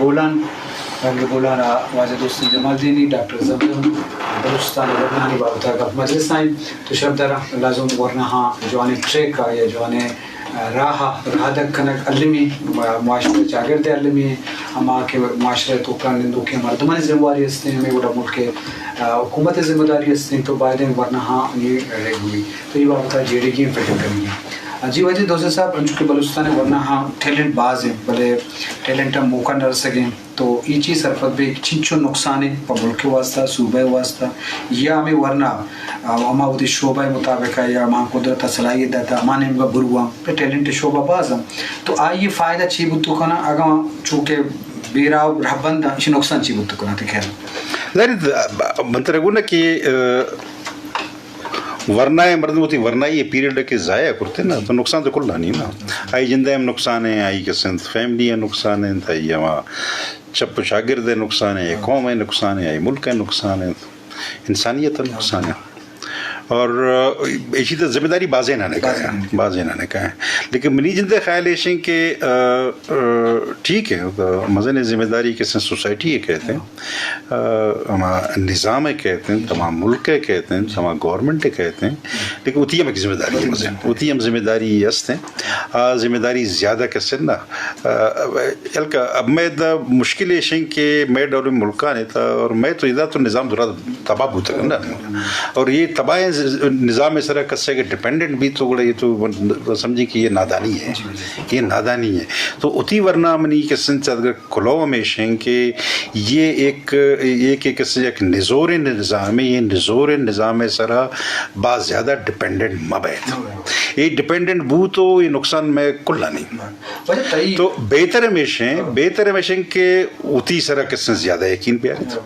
بولان، رنگ بولان ءَ واجہ دوستیں جمالدینی، ڈاکٹر زمزم، بلوچستان ءِ ورناہانی بابت ءَ گپ مجلس ءَ اِنت۔ تو شرپدار ءَ لازم ورناہاں جوانیں ٹریک ءَ یا جوانیں، آ، راہ ءَ رہادگ کنگ المی، آ، معاشرہ ءِ چاگرد ءِ المی، ہما کہ معاشرہ ءِ توکا نندوکیں مردمانی ذمہ واری است اِنت، ہمے وڑا ملک ءِ، آ، حکومت ءِ ذمہ داری است اِنت، تو باید اِنت ورناہانی رہبری۔ تو اے بابت ءَ جیڑگی اِنت، فکر کنگی اِنت۔ جی واجہ دوست صاحب، انچو کہ بلوچستان ءِ ورناہاں ٹیلنٹ باز اِنت، بلے ٹیلنٹ ءَ موقع نہ رسگ ءَ اِنت، تو اے چیز سرپد بئے کہ چنچو نقصان اِنت پہ ملک ءِ واستہ، صوبہ ءِ واستہ، یا ہمے ورنا، آ، ہما وتی شعبہ ءِ مطابق ءَ یا ہما قدرت ءَ صلاحیت داتا ہما نیمگ ءَ برواں، پہ ٹیلنٹ ءِ شعبہ باز اِنت، تو آئی ءِ فائدہ چی بوت کناں اگاں چونکہ بیرا رہبند اِنت، ایشی نقصان چی بوت کناں تئی خیال ءَ؟ ظاہر ہے، من ترا گونا کہ، آ، ورنا ءَ مردم وتی ورنائی ءِ پیریڈ ءَ کہ ضائع کرتے نا، تو نقصان تو کلانی نا۔ آئی جند ءَ ہم نقصان اِنت، آئی کسے فیملی ءَ نقصان اِنت، آئی ہما چپ ءُ چاگرد ءَ نقصان اِنت، آئی قوم ءَ نقصان اِنت، آئی ملک ءَ نقصان اِنت، انسانیت ءَ نقصان اِنت۔ اور، آ، ایشی تہ ذمہ داری بازیناں ءَ کئیت، بازیناں ءَ کئیت۔ لیکن منی جند ءِ خیال ایش اِنت کہ، آ، آ، ٹھیک ہے، مزنیں ذمہ داری کسے سوسائٹی ءِ کئیت، آ، ہما نظام ءِ کئیت، ہما ملک ءِ کئیت، ہما گورنمنٹ ءِ کئیت، لیکن وتی ہم یک ذمہ داری مزن، وتی ہم ذمہ داری است اِنت۔ آ ذمہ داری زیادہ کسے نہ، آ، بلکہ اب میں دا مشکل ایش اِنت کہ میں ڈولیں ملکاں اِنت اور میں تو ادا تو نظام درا تباہ بوتگ نا۔ اور اے تباہیں نظام ءِ سرا کسے کہ ڈیپینڈنٹ بیت تو گڑا اے تو سمجھیں کہ اے نادانی اِنت، اے نادانی اِنت۔ تو وتی ورنا منی کسے چہ اگر کلوہ ہمیش اِنت کہ اے یک، اے کہ کسے یک نزوریں نظامے، اے نزوریں نظام ءِ سرا باز زیادہ ڈیپینڈنٹ مہ بئیت۔ اے ڈیپینڈنٹ بوت تو اے نقصان مئے کلانی اِنت۔ تو بہتر ہمیش اِنت، بہتر ہمیش اِنت کہ وتی سرا کسے زیادہ یقین بیاریت۔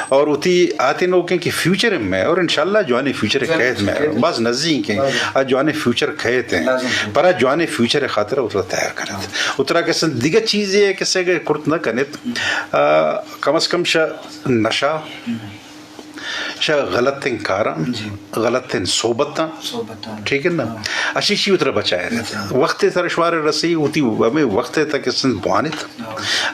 اور وتی آتے نوکیں کہ فیوچر مئے، اور انشاءاللہ جوانیں فیوچر کئیت مئے، باز نزیک اِنت، آ جوانیں فیوچر کئیت اِنت۔ پر آ جوانیں فیوچر ءِ خاطر ءَ وترا تیار کنیت۔ وترا کسے دگہ چیزے کسے کہ کرت نہ کنیت، آ، کم از کم شہ نشہ، شہ غلطیں کاراں، غلطیں صحبتاں، ٹھیک ہے نا؟ اشی شی وترا بچائے رہت۔ وقت ءِ سر شمار رسی، وتی ہمے وقت ءِ تک سند بوانیت۔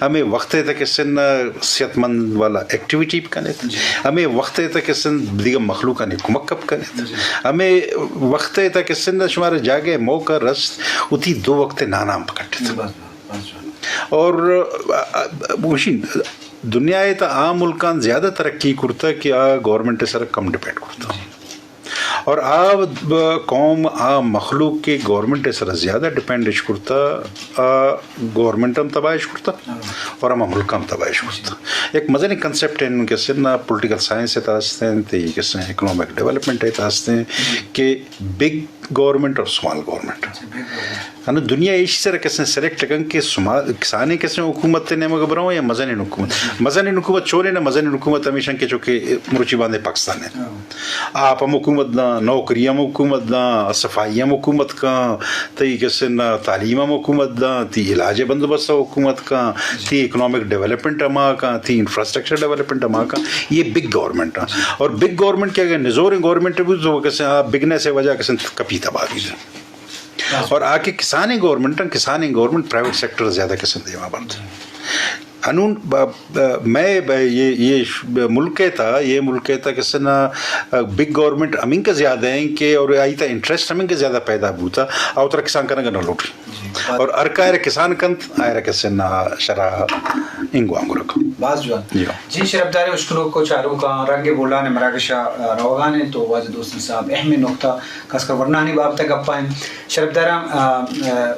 ہمے وقت ءِ تک سند صحت مند والا ایکٹیویٹی بکنیت۔ ہمے وقت ءِ تک سند دگہ مخلوقانی کمک بکنیت۔ ہمے وقت ءِ تک سند شمار جاگہ موقع رست، وتی دو وقت نانام بکٹیت۔ اور، آ، آ، گوشین، دنیا ءِ تہ آ ملکاں زیادہ ترقی کرتہ کہ آ گورنمنٹ ءِ سر کم ڈیپینڈ کرتہ۔ اور آ ب-، قوم، آ مخلوق کہ گورنمنٹ ءِ سر زیادہ ڈیپینڈ اش کرتہ، آ گورنمنٹ ہم تباہ اش کرتہ اور ہما ملک ہم تباہ اش کرتہ۔ یک مزنیں کنسپٹ اِنت کہ سن پولیٹیکل سائنس ءِ تہ است اِنت، کہ سن اکنامک ڈیولپمنٹ ءِ تہ است اِنت کہ بگ گورنمنٹ اور سمال گورنمنٹ۔ انوں دنیا ایشی سر کسے سلیکٹ کن کہ سما-، کسانیں کسے حکومت ءِ نیمگ ءَ برو یا مزنیں حکومت۔ مزنیں حکومت چونیں نہ، مزنیں حکومت ہمیش اِنت کہ چونکہ مروچی باندے پاکستان اِنت۔ آپ ہم حکومت داں، نوکری ہم حکومت داں، صفائی ہم حکومت کاں، تئی کسے نہ تعلیم ہم حکومت داں، تئی علاج ءِ بندوبست ہم حکومت کاں، تئی اکنامک ڈیولپمنٹ ہما کاں، تئی انفراسٹرکچر ڈیولپمنٹ ہما کاں، یہ بگ گورنمنٹ اِنت۔ اور بگ گورنمنٹ کہ اگر نزوریں گورنمنٹ بوت تو کسے آ بگنس ءِ وجہ کسے کپی تباہ بیت۔ اور آ کہ کسانیں گورنمنٹ اِنت، کسانیں گورنمنٹ پرائیویٹ سیکٹر زیادہ کسے دیما برت۔ انوں ب-، ب-، مئے ب-، یہ، یہ ش-، ب-، ملک ءِ تہ، یہ ملک ءِ تہ کسے نہ، آ، بگ گورنمنٹ ہمینکہ زیادہ اِنت کہ اور آئی تہ انٹرسٹ ہمینکہ زیادہ پیدا بوتہ، آ وترا کسان کنگ نہ لوٹی۔ اور ہر کار کسان کنت، آئرا کسے نہ شرح انگو انگو رکھ۔ باز جوان۔ جی۔ جی شرپداریں اشکنوک ءُ چاروکاں، رنگ بولان ءِ مراگش ءَ روگان اِنت تو واجہ دوستیں صاحب اہمیں نقطہ خاص کر ورناہانی بابت ءَ گپ ءَ اِنت۔ شرپداراں، آ، آ،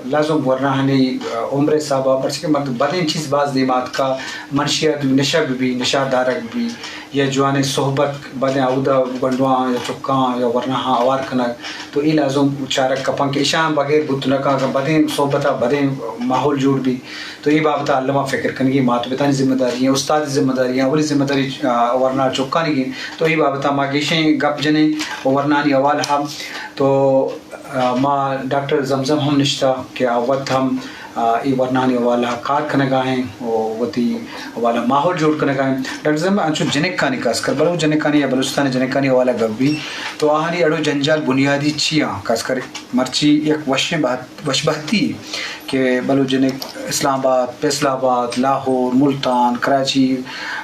لازم ورناہانی، آ، عمر ءِ حساب ءَ، پرچہ کہ مطلب بدیں چیز باز دیما اتکا، منشیات نشہ بہ بی، نشہ دارگ بہ بی، یا جوانیں صحبت بدیں اودا گونڈواں یا چکاں یا ورناہاں ہوار کنگ، تو اے لازم چارگ کپاں کہ اشاں بغیر بوت نہ کن، اگاں بدیں صحبت ءَ بدیں ماحول جوڑ بی۔ تو اے بابت ءَ الما فکر کنگی مات پتانی ذمہ داری اِنت، استاد ذمہ داری اِنت، اولی ذمہ داری، آ، ورنا چکانی اِنت۔ تو اے بابت ءَ ما گیشیں گپ جنیں ورنانی حوالہ ءَ۔ تو، آ، ما ڈاکٹر زمزم ہم نشتہ کہ آ وت ہم، آ، اے ورنانی حوالہ ءَ کار کنگا اِنت۔ وتی حوالہ ماحول جوڑ کنگا انت۔ ڈاکٹر صاحب، انچو جنکانی خاص کر بلوچ جنکانی یا بلوچستان جنکانی حوالہ گپ بی تو آہانی اڑ و جنجال بنیادی چی آں؟ خاص کر مرچی یک وشیں بہت، وش بہتی کہ بلوچ جنک اسلام آباد، فیصل آباد، لاہور، ملتان، کراچی،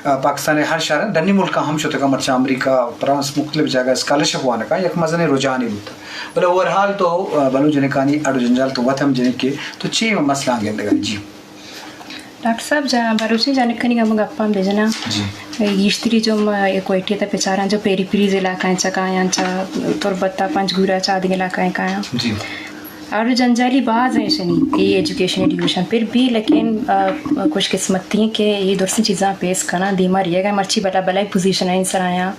آ، پاکستان ہر شہر، ڈنی ملکاں ہم شتگا، مرچاں امریکہ، فرانس، مختلف جاگہ اسکالرشپ وانگا یک مزنیں رجحانے بوتا۔ بلے اوور آل تو، آ، بلوچ جنکانی اڑ و جنجال تو وت ہم جنک کے تو چی مسئلہ گندگا؟ جی۔ ڈاکٹر صاحب، جا بلوچی جنکانی ہم گپاں بجناں۔ جی۔ گیشتری جو ما کوئٹہ تا بچاراں جو پیری پیریز علاقہ ہیں چا کایاں، چا تربت تا پنجگور ء چا دگہ علاقہ ہیں کایاں۔ جی۔ اڑ و جنجالی باز ہیں شنی، اے ایجوکیشن ڈیویژن پر بھی، لیکن، آ، خوش قسمتی ہیں کہ یہ درستی چیزاں پیس کناں، دیما ریگا مرچی بلا بلائی پوزیشن ہیں سرایاں،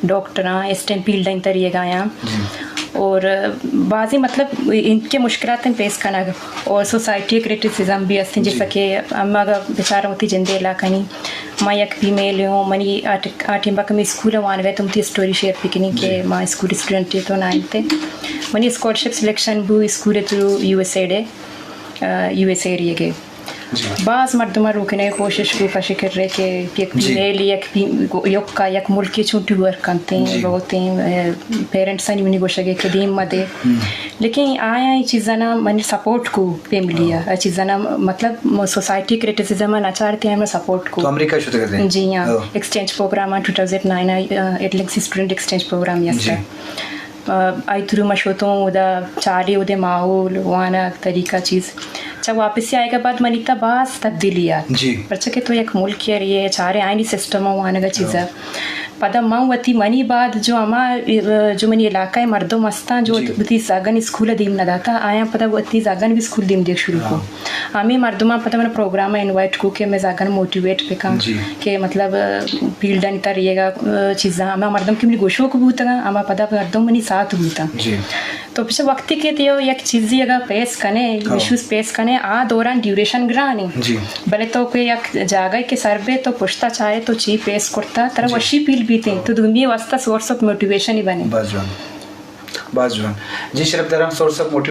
ڈاکٹراں، اسٹیم فیلڈ ہیں تریگایاں۔ جی۔ اور بازی مطلب ان کے مشکلات ہیں پیس کنگ اور سوسائٹی کرٹیسزم بھی ہستیں، جی۔ جیسا کہ ہم اگر بچاروں ہوتی جندے علاقہ نہیں، ما یک فیمیل ہوں، منی آ ٹک-، آ ٹیم بک میں اسکول وان گئے تو متی اسٹوری شیئر پکنی کہ جی۔ ما اسکول اسٹوڈنٹ تو نائنتھ۔ منی اسکالرشپ سلیکشن بو اسکول تھرو یو ایس ایڈ، آ، یو ایس ایڈ گئے۔ جی۔ باز مردم روکنے کوشش کو کشی کر رہے کہ یک جی۔ فیمیل یک فی-، یکا یک ملکی چون ٹور کنتے ہیں، جی۔ بہت ہیں، آ، پیرنٹس نے منی گوشگے کہ دیم مدے۔ ہم۔ لیکن آیا یہ چیزاں نا من سپورٹ کو فیملی ہاں۔ آ چیزاں نا مطلب سوسائٹی کرٹیسزم نہ چارتے ہیں، میں سپورٹ کو۔ تو امریکہ شتگ اتیں؟ جی ہاں، ہاں۔ ایکسچینج پروگرام ٹو تھاؤزنڈ نائن، آ، ایڈلنگس اسٹوڈنٹ ایکسچینج پروگرام یستا۔ جی۔ آئی تھرو ما شوتوں ادا چارے اودے ماحول، وانگ، طریقہ چیز۔ چا واپسی آئیگا بعد منی تا باز تبدیلی آت۔ جی۔ پرچہ کہ تو یک ملک ء رئے، چارے آئینی سسٹم ء وانگ ء چیز ء۔ ہاں۔ پدا من وتی منی بعد جو ہما، جو منی علاقہ ء مردم ہستاں جو جی۔ وتی زاگن اسکول ء دیم نہ داتا، آیاں پدا وتی زاگن بھی اسکول دیم دیگ شروع کو۔ ہاں۔ ہمے مردماں پدا من پروگرام ء انوائٹ کو کہ میں زاگن موٹیویٹ بکاں جی۔ کہ مطلب فیلڈانی تر یہ گا چیزاں ہما مردم کہ منی گوشوک بوتگاں، ہما پدا مردم منی ساتھ بوتاں۔ جی۔ تو پچھے وقتی کہ تیو یک چیزی اگر پیس کنے، ہاں۔ ایشوز پیس کنے، آ دوران ڈیوریشن گرانی۔ جی۔ بلے تو کہ یک جاگہ کہ سر بے تو پشتا چارے تو چی پیس کرتا، ترا جی۔ وشی پیل بیتیں، ہاں۔ تو دومی واسطہ سورس آف موٹیویشن ہی بنے۔ باز جوان۔ باز جوان۔ جی شرف دارم، سورس آف موٹیویشن